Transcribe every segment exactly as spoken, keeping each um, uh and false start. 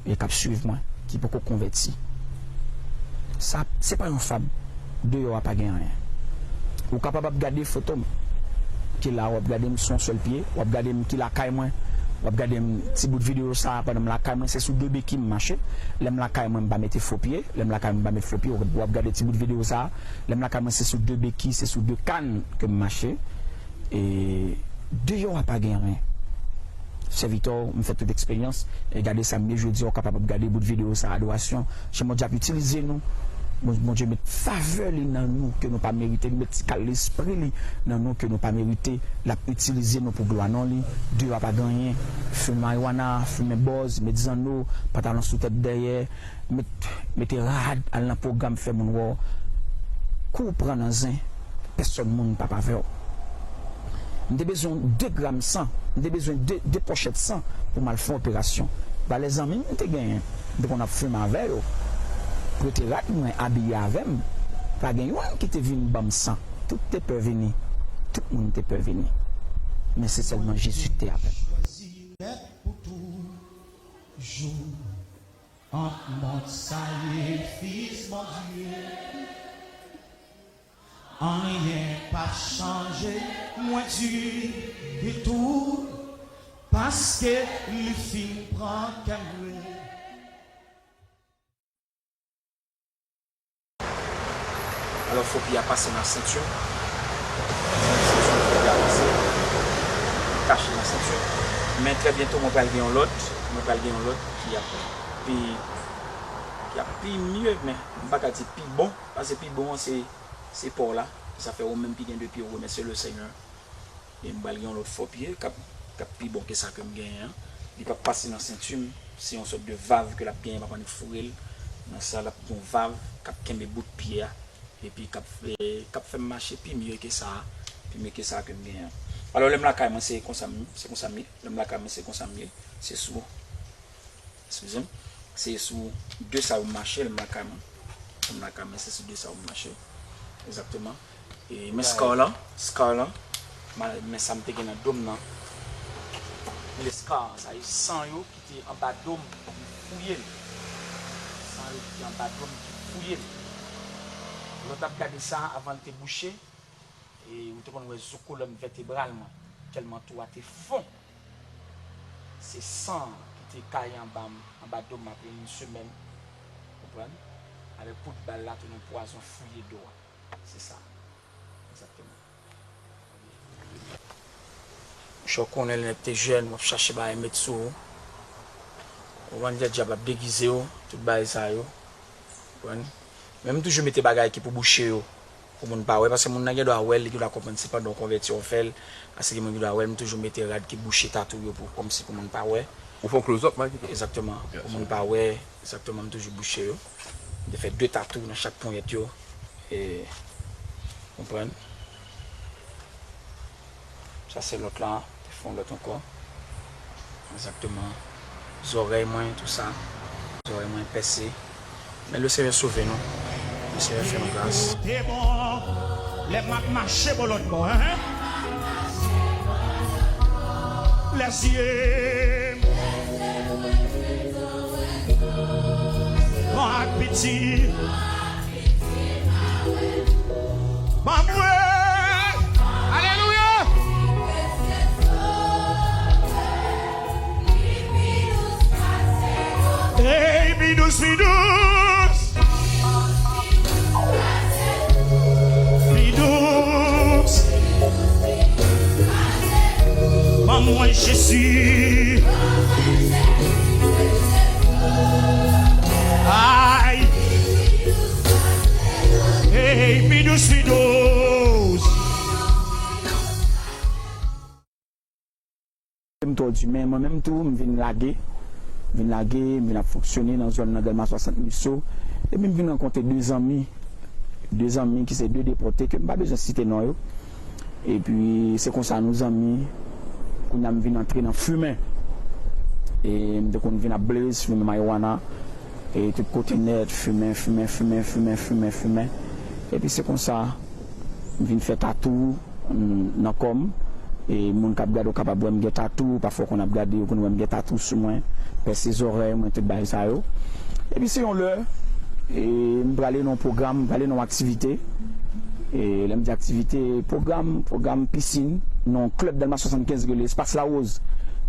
e k ap swiv mwen, ki poko konvèti. Sa, se pa yon fab. Deyò a pa gen anyen. Ou kapab ap gade foto m, ki la, w ap gade m sou yon sèl pye, w ap gade m ki lakay mwen, w ap gade m ti bout videyo sa a pandan m lakay mwen, se sou de beki m mache. Lè m lakay mwen, m pa mete fo pye, lè m lakay mwen, m pa mete fo pye, w ap gade ti bout videyo sa a. Lè m lakay mwen, se sou de beki, se sou de kann ke m mache. E deyò a pa gen anyen. Sèvitè w, m fè tout eksperyans. E gade sa m ye jodi a, w kapab ap gade bout videyo sa a, adorasyon. Jan Bondye ap itilize nou. Bon, Bondye met favè li nan nou ke nou pa merite, li met ti kal lespri li nan nou ke nou pa merite. L ap itilize nou pou glwa non li. Deyò a pa gen anyen. Fimen mariwana, fimen bòz, met zanno, pantalon sou tèt dèyè, met, mete rad, al nan pwogram, fè moun wè w. Kou w pran nan zen, pèsòn moun p ap avè w. M te bezwen de gram san, m te bezwen de, de pòchèt san pou m al fè yon operasyon. Valè zanmi m te genyen, m te konn ap fimen avè yo. Prete rad mwen, abiye avè m. Pa gen youn ki te vin ban m san. Tout te pè vini. Tout moun te pè vini. Men se sèlman Jezi ki te avè m. Chwazi rèd pou toujou. Ant mond sa e fis Bondye, anyen pa chanje mwen ditou, paske li fin pran kè m vre. Alò, fo pye a pase nan senti m. Senti m, fo pye a pase. Kache nan senti m. Men trè byento, mwen pral gen yon lòt. Mwen pral gen yon lòt ki ap pi, ki ap pi mye, men m pa ka di pi bon, paske pi bon an se, se pa w la. Sa fè ou menm ki gen de pye, ou remèsye le Senyè. E m pral gen yon lòt fo pye k ap, k ap pi bon ke sa ke m genyen an. Li p ap pase nan senti m. Se yon sòt de vav ke l ap genyen, m ap annik foure l nan sa, l ap gen yon vav k ap kenbe bout pye a, epi k ap, e, k ap fè m mache pi mye ke sa, pi mye ke sa ke m genyen an. Alò, lè m lakay mwen, se konsa m, se konsa m ye. Lè m lakay mwen, se konsa m ye. Se sou Eskize m. Se sou de sa yo m mache, lè m lakay mwen. Lè m lakay mwen, se sou de sa yo m mache. Egzakteman. E, men scar lan, scar lan, ma-, men sa m te gen nan do m nan. Men scar, sa e san yo ki te anba do m, ki fouye l. San yo ki te anba do m, ki fouye l. Lè w t ap gade sa, avan l te bouche, E ou te konn wè zo kolòn vètebral mwen, tèlman twou a te fon. Se san ki te kaye anba m, anba do m apre yon semèn, konprann? Avèk kout bal la, te yon pwazon fouye do a. Se sa. Egzakteman. Monchè, w konnen lè nèg te jèn, w ap chache bagay met sou ou. Ou konprann, lè dyab ap degize w, tout bagay sa yo. Konprann? Men m toujou mete bagay ki pou bouche yo, pou moun pa wè, paske moun nan gen dwa wè l, li gen dwa konprann se pandan w konvèti w fè l, paske gen moun ki dwa wè l, m toujou mete rad ki bouche tatou yo pou, kòmsi pou moun pa wè. Ou fè yon close up, Mikey? Egzakteman, pou moun pa wè, egzakteman, m toujou bouche yo. M te fè de tatou nan chak ponyèt yo. E, konprann? Sa se lòt la, te fè yon lòt ankò. Egzakteman. Zòrèy mwen, tou sa. Zòrèy mwen pèse. Men le Senyè sove nou. Le Senyè fè nou gras. Te bon, lè m ap mache bò lòt bò, hein? Lèzye m. Bon apeti. Ban mwen. Alelouya. Hey, pi dous, pi dous. Pi dous. Ban mwen Jezi. Ay. Hey, pi dous, pi dous. M twò di, men mwen menm tou, m vin lage. M vin lage, m vin ap fonksyone nan zòn nan Dèlma swasant Miso. Epi m vin rankontre de zanmi. De zanmi ki se de depòte, ke m pa bezwen site non yo. Epi, se konsa nou zanmi, kounye a m vin antre nan fimen. E m te konn vin ap blaze, fimen marijuana. E tout kote nèt, fimen, fimen, fimen, fimen, fimen, fimen. Epi se konsa, m vin fè tatou, m, nan kò m. E moun k ap gade w kapab wè m gen tatou, pafwa w konn ap gade, yo konn wè m gen tatou sou mwen, pèse zòrèy mwen, tout bagay sa yo. Epi se yon lè, e m prale nan yon pwogram, m prale nan yon aktivite. E lè m di aktivite, pwogram, pwogram pisin, nan yon klèb Dèlma swasannkenz rele Espas Lawòz.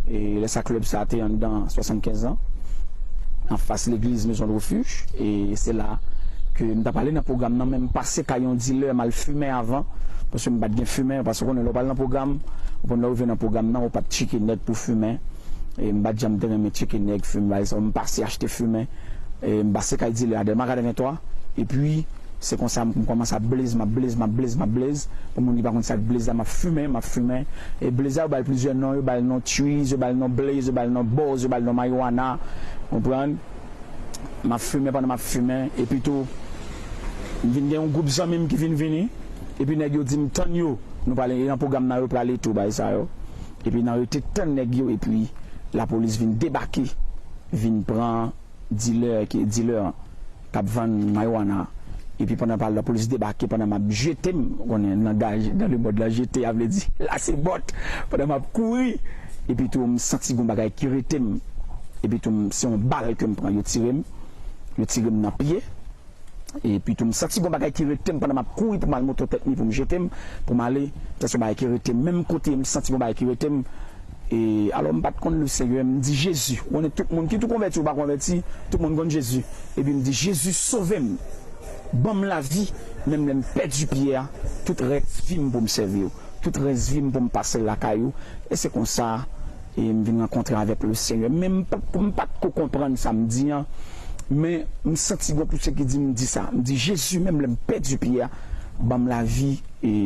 E lè sa klèb sa te anndan swasannkenz an, anfas legliz Maison de Refuge. E se la ke m t ap ale nan pwogram nan, men m pase kay yon dilè, m al fimen avan, paske m pa t gen fimen, paske w konnen lè w pral nan pwogram, ou konn lè w rive nan pwogram nan, ou pa t tcheke nèg pou fimen. E m pa t janm te renmen tcheke nèg, fimen, bagay sa yo. M pase achte fimen. E m pase kay dilè a, Dèlma katrevenntwa. Epi, se konsa m, m kòmanse ap blaze, m ap blaze, m ap blaze, m ap blaze. Pou moun ki pa konn sa k blaze la, m ap fimen, m ap fimen. E blaze la, yo ba l plizyè non, yo ba l non Trees, yo ba l non Blaze, yo ba l non Buzz, yo ba l non Marijuana. Konprann? M ap fimen pandan m ap fimen. Epi tou, m vin gen yon gwoup zanmi m ki vin vini. Epi nèg yo di m, tann yo, nou prale, e nan pwogram nan yo prale tou, bagay sa yo. Epi n rete tann nèg yo, epi lapolis vin debake, vin pran dilè, ki dilè k ap vann marijuana. Epi pandan pa lapolis debake, pandan m ap jete m, ou konnen nan gaj, dans le monde la, jete a vle di lase bòt. Pandan m ap kouri, epi tou m santi gon bagay ki rete m. Epi tou m, se yon bal ke m pran, yo tire m. Yo tire m nan pye. Epi tou m santi gon bagay ki rete m pandan m ap kouri pou m al monte yon tèt mi pou m jete m, pou m ale. Sa se yon bagay ki rete m menm kote, m santi gon bagay ki rete m. E alò m pa t konn Lesenyè, m di, Jezi, ou konnen tout moun, ki tou konvèti ou pa konvèti, tout moun konn Jezi. Epi m di, Jezi, sove m, ban m lavi, menm lè m pèdi pye a, tout rès vi m pou m sèvi w, tout rès vi m pou m pase l lakay ou. E se konsa, e m vin rankontre avèk Lesenyè. Men m pa, m pa t ko konprann sa m di an, men m santi gon pouse ki di m di sa. M di, Jezi, menm lè m pèdi pye a, ban m lavi, e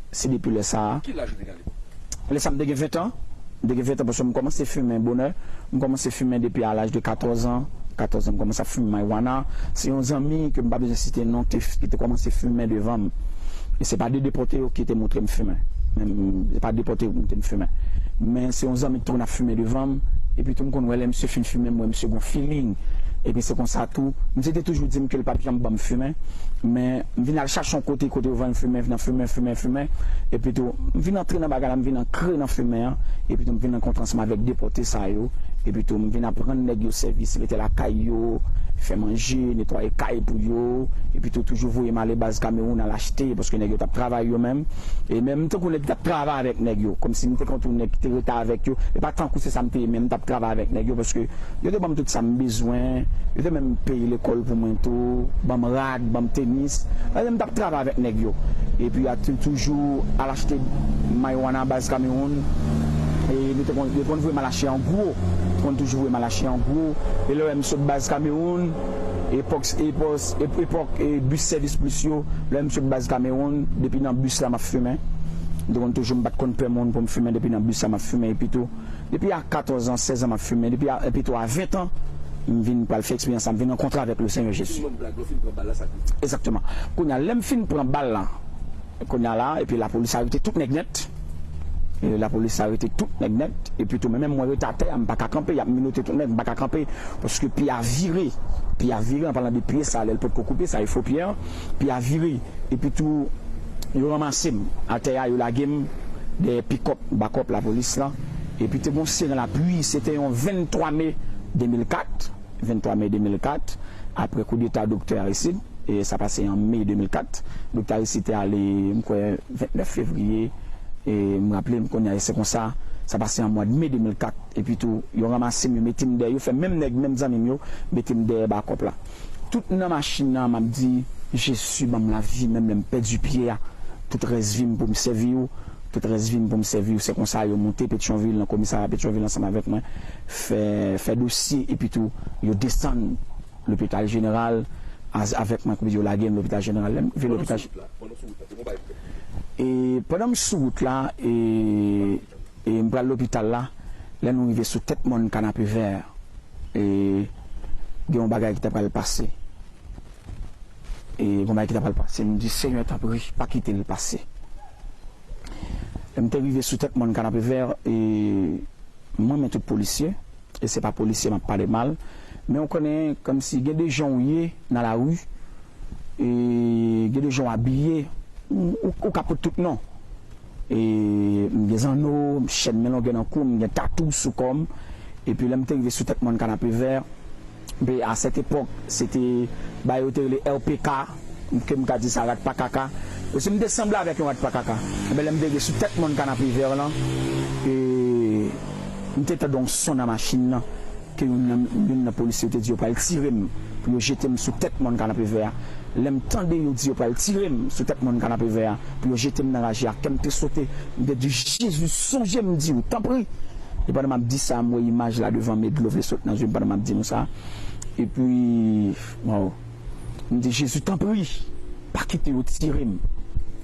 se depi lè sa a. Ki laj ou te gen alepòk? Lè sa a, m te gen ven tan. M te gen ven tan paske m kòmanse fimen bonè. M kòmanse fimen depi a laj de katòz an. Katòz an, m kòmanse ap fimen marijuana. Se yon zanmi ke m pa bezwen site non ki te, ki te kòmanse fimen devan m. E se pa de depòte yo ki te montre m fimen. Men, se pa depòte yo ki montre m fimen. Men se yon zanmi ki te konn ap fimen devan m. Epi tou, m konn wè lè misye fin fimen, m wè misye gon feeling. Epi se konsa tou, misye te toujou di m ke l p ap janm ban m fimen. Men m vin al chache yon kote, kote yo vann fimen, nan fimen, fimen, fimen. Epi tou, m vin antre nan bagay la, m vin ankre nan fimen an. Epi tou, m vin rankontre ansanm avèk depòte sa yo. Epi tou, m vin ap rann nèg yo sèvis, rete lakay yo, fè manje, netwaye kay pou yo. Epi tou, toujou voye m ale baz Kamewoun al achte, paske nèg yo t ap travay yo menm. E menm tankou nèg ki t ap travay avèk nèg yo, kòmsi m te konn tou nèg ki te rete avèk yo. E pa tankou se sa m te ye, men m t ap travay avèk nèg yo, paske yo te ban m tout sa m bezwen. Yo te menm peye lekòl pou mwen tou, ban m rad, ban m tenis. Sa vle di m t ap travay avèk nèg yo. Epi a tou, toujou al achte marijuana baz Kamewoun. E nou te konn, yo te konn voye m al achte an gwo. Yo te konn toujou voye m al achte an gwo. E lè w wè m sot baz Kamewoun, epòk, epòk, ep-, epòk, e, bis sèvis plis yo, lè m sot baz Kamewoun, depi nan bis la m ap fimen. M te konn toujou, m pa t konn pè moun pou m fimen, depi nan bis la m ap fimen, epi tou, depi a katòz an, sèz an m ap fimen, depi a, epi tou a ven an, m vin pral fè eksperyans sa, m vin rankontre avèk Lesenyè Jezi. Egzakteman. Kounye a, lè m fin pran bal la, kounye a la, epi lapolis arete tout nèg nèt. E lapolis arete tout nèg nèt. Epi tou, men menm mwen rete atè a, m pa ka kanpe, y ap menote tout nèg, m pa ka kanpe. Paske pye a vire. Pye a vire, an palan de pye sa, lè l potko koupe, sa e fo pye an. Pye a vire. Epi tou, yo ranmase m atè a, yo lage m dèyè pikòp, bakòp lapolis la. Epi te gon seren lapli, se te yon venntwa me de mil kat, venntwa me de mil kat, apre koudeta Doktè Aristide. E sa pase an me de mil kat. Doktè Aristide te ale, m kwè, ventnèf fevriye. E m raple m kounye a, e se konsa, sa pase an mwa de me de mil kat. Epi tou, yo ranmase m, yo mete m dèyè, yo fè menm nèg, menm zanmi m yo, mete m dèyè bakòp la. Tout nan machin nan, m ap di, Jezi, ban m lavi, menm lè m pèdi pye a. Tout rès vi m pou m sèvi w. Tout rès vi m pou m sèvi w. Se konsa, yo monte Petyonvil, nan komisarya Petyonvil, ansanm avèk mwen, fè, fè dosye, epi tou, yo desann lopital jeneral, az-, avèk mwen, kote yo lage m lopital jeneral. Lè m rive lopital. E pandan m sou wout la, e, e m pral lopital la, lè nou rive sou tèt mòn Kanapevè, e gen yon bagay ki ta pral pase. E gen yon bagay ki ta pral pase, m di, Senyè, tanpri, pa kite l pase. Lè m te rive sou tèt mòn Kanapevè, e mwen, men tout polisye, e se pa polisye m ap pale mal, men ou konnen, kòmsi gen de jan ou ye nan lari, e gen de jan w abiye, ou, ou, ou ka pot tout non. E m gen zanno, chèn men longè nan kou m, m gen tatou sou kò m. Epi lè m te rive sou tèt mòn Kanapevè, be, a sèt epòk, se te, ba yo te rele R P K, ke m ka di sa, rat pa kaka. Paske m te sanble avèk yon rat pa kaka. Enben, lè m te rive sou tèt mòn Kanapevè lan, e, m te tande yon son nan machin nan, ke youn nan, youn nan polisye yo te di yo pral tire m, pou yo jete m sou tèt mòn Kanapevè a. Lè m tande yo di yo pral tire m sou tèt mòn Kanapevè a, pou yo jete m nan raje a, kè m te sote. M te di, Jezi, sonje m, di w, tanpri. E pandan m ap di sa, m wè imaj la devan m, e dlo vle sot nan zye m pandan m ap di nou sa. Epi, waw. M di, Jezi, tanpri, pa kite yo tire m.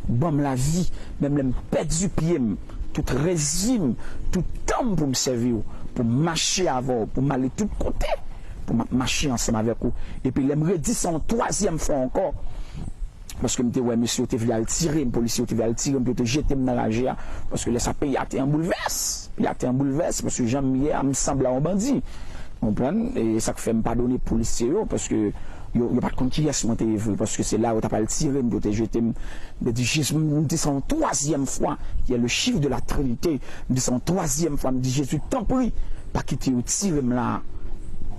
Ban m lavi, menm lè m pèdi pye m, tout rès vi m, tout tan m pou m sèvi w, pou m mache avè w, pou m ale tout kote, pou m ap mache ansanm avèk ou. Epi lè m redi sa yon twazyèm fwa ankò, paske m te wè mesye yo te vle al tire m, polisye yo te vle al tire m, pou yo te jete m nan raje a, paske lè sa peyi a te an boulvès. Peyi a te an boulvès, paske jan m ye a, m sanble a yon bandi. Konprann? E sa k fè m padone polisye yo, paske yo, yo pa t konn kiyès mwen te ye vre, paske se la yo t ap al tire m, yo te jete m. M te di, Jezi, m di sa yon twazyèm fwa, ki est le chiffre de la Trinité. M di sa yon twazyèm fwa, m di, Jezi, tanpri, pa kite yo tire m la.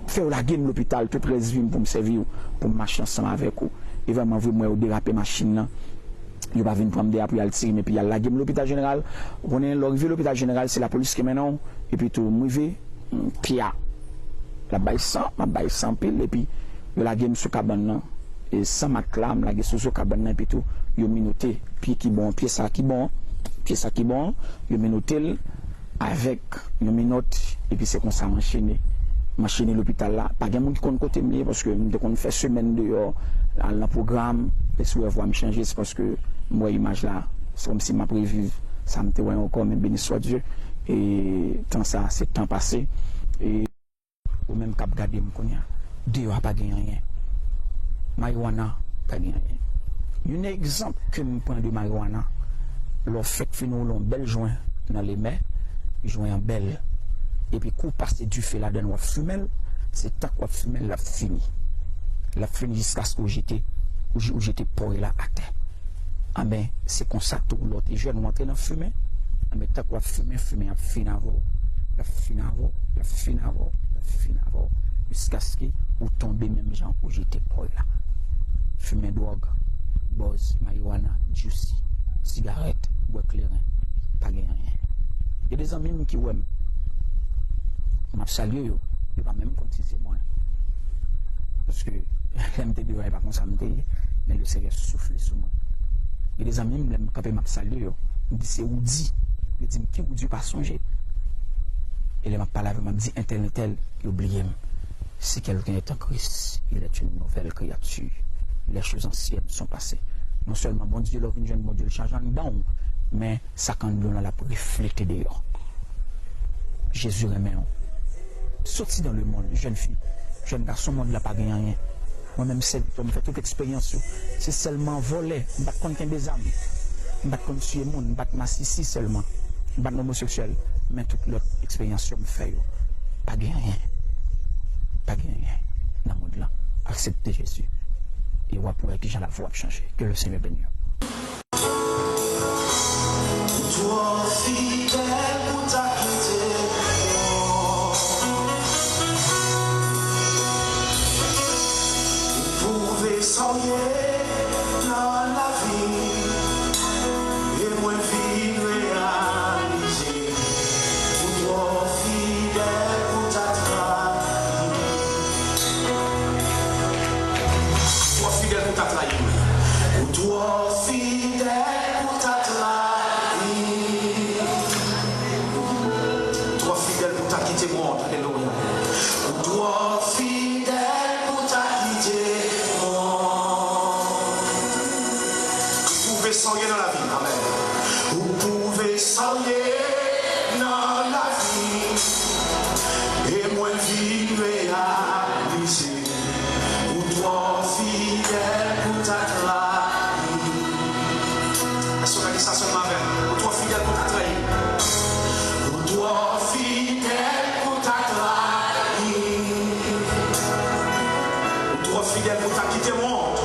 Fè yo lage m lopital, tout rès vi m pou m sèvi w, pou m mache ansanm avèk ou. E vrèman vre, m wè yo derape machin nan. Yo pa vin pran m deyò pou y al tire m, epi y al lage m lopital jeneral. Ou konnen, lè w rive lopital jeneral, se lapolis ki mennen w. Epi tou, m rive, m, pye a, l ap bay san, m ap bay san anpil, epi yo lage m sou kabann nan. E san matla, m lage sou zo kabann nan, epi tou, yo menote pye ki bon, pye sa ki bon, pye sa ki bon, yo menote l avèk yon menòt, epi se konsa m anchene. M anchene lopital la. Pa gen moun ki konn kote m ye, paske m te konn fè semèn deyò, al nan pwogram, lè si w wè vwa m chanje, se paske m wè imaj la, se kòmsi m ap reviv sa m te wè ankò, men beni swa Dye. E tan sa, se tan pase. E ou menm k ap gade m kounye a, deyò a pa gen anyen. Mariwana pa gen anyen. Youn nan egzanp ke m pran de mariwana, lè w fèk fini woule yon bèl jwen nan lemè, jwen an bèl, epi kou w pase dife ladan l w ap fimen l, se tank w ap fimen l, l ap fini. L ap fini jiskaske w jete, ou, ou jete pòy la atè. Anben, se konsa tou, lè w te jèn, w antre nan fimen, anben, tank w ap fimen, fimen ap fin avè w. L ap fin avè w, l ap fin avè w, l ap fin avè w, jiskaske ou tonbe menm jan ou jete pòy la. Fimen dwòg, bòz, mariwana, juicy, sigarèt, bwè kleren, pa gen anyen. Gen de zanmi m ki wè m, m ap salye yo, yo pa menm konn si se mwen. Paske lè m te deyò, e pa konsa m te ye, men Lesenyè soufle sou mwen. Gen de zanmi m, lè m kanpe, m ap salye yo, m di, "Se Woody." Yo di m, "Ki Woody?" Yo pa sonje. E lè m ap pale avè yo, m ap di, "Entèl, entèl," yo bliye m. Si quelqu'un est en Christ, il est une nouvelle créature. Les choses anciennes sont passées. Non sèlman Bondye, lè w vin jwenn Bondye, l chanje anndan w, men sa k anndan w lan, l ap reflete deyò. Jezi renmen w. Soti nan lemonn, jèn fi, jèn gason, mond la pa gen anyen. Mwen menm, sèvitè, m fè tout eksperyans yo. Se sèlman vòlè, m pa t konn kenbe zam. M pa t konn tiye moun, m pa t masisi sèlman. M pa t omoseksyèl. Men tout lòt eksperyans yo m fè yo, pa gen anyen. Pa gen anyen nan mond lan. Aksepte Jezi. E w ap wè kijan lavi w ap chanje. Que le Seigneur bénisse. Ou twò fidèl pou ta kite m. Ou pwouve sa w ye nan lavi m, e mwen vin reyalize ou twò fidèl pou ta trayi m. Ou twò fidèl pou ta trayi m. Ou twò fidèl pou ta trayi m. Ou twò fidèl pou ta kite mond. Alelouya. Ou twò fidèl pou ta kite mond. Ou pwouve sa w ye nan lavi m. Amèn. Ou pwouve sa w ye nan lavi m, e mwen vin reyalize ou twò fidèl pou ta trayi m. Èske w ka di sa sèlman avè m? Ou twò fidèl pou ta trayi m. Ou twò fidèl pou ta trayi m. Ou twò fidèl pou ta kite mond.